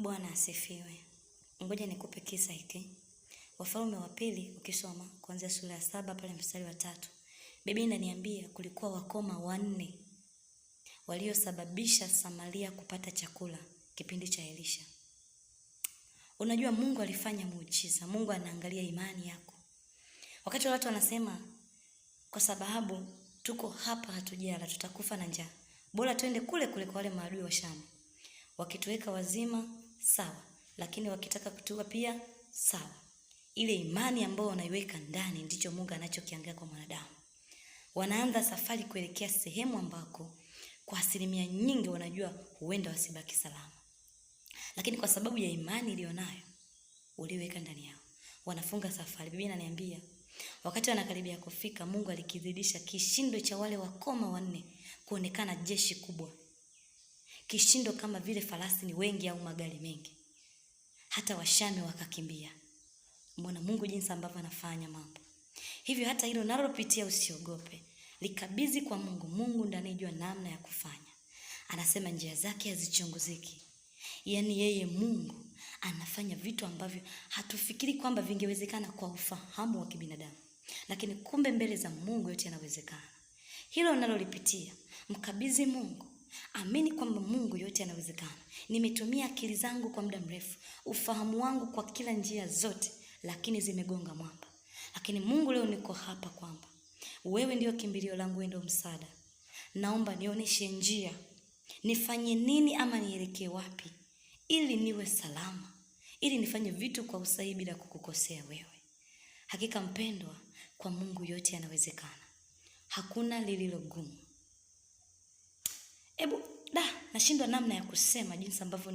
Bwana asifiwe. Ngoja nikupe kisa hiki. Wafalme wa Pili ukisoma kuanzia sura ya 7 pale mstari wa 3. Biblia inaniambia kulikuwa wakoma 4 waliosababisha Samaria kupata chakula kipindi cha Elisha. Unajua Mungu alifanya muujiza. Mungu anaangalia imani yako. Wakati watu wanasema kwa sababu tuko hapa hatujala, tutakufa na njaa, bora twende kule kule kwa wale maadui wa Shamu. Wakituweka wazima sawa, lakini wakitaka kutuua pia sawa. Ile imani ambayo wanaiweka ndani ndicho Mungu anachokiangalia kwa mwanadamu. Wanaanza safari kuelekea sehemu ambako kwa asilimia nyingi wanajua huenda wasibaki salama, lakini kwa sababu ya imani ilionayo uliweka ndani yao, wanafunga safari. Biblia inaniambia wakati wanakaribia kufika, Mungu alikizidisha kishindo cha wale wakoma 4 kuonekana jeshi kubwa, kishindo kama vile farasi ni wengi au magari mengi, hata Washami wakakimbia. Mbona Mungu jinsi ambavyo anafanya mambo. Hivyo hata hilo unalopitia usiogope, likabidhi kwa Mungu. Mungu ndiye anayejua namna ya kufanya. Anasema njia zake hazichunguziki. Yaani yeye Mungu anafanya vitu ambavyo hatufikiri kwamba vingewezekana kwa ufahamu wa kibinadamu, lakini kumbe mbele za Mungu yote yanawezekana. Hilo unalolipitia mkabidhi Mungu. Amini kwamba Mungu yote yanawezekana. Nimetumia akili zangu kwa muda mrefu, ufahamu wangu kwa kila njia zote, lakini zimegonga mwamba. Lakini Mungu, leo niko hapa kwamba wewe ndio kimbilio langu, wewe ndio msaada. Naomba nionyeshe njia, nifanye nini ama nielekee wapi ili niwe salama, ili nifanye vitu kwa usahihi bila kukukosea wewe. Hakika mpendwa, kwa Mungu yote yanawezekana, hakuna lililo gumu. Ebu da, nashindwa namna ya kusema jinsi ambavyo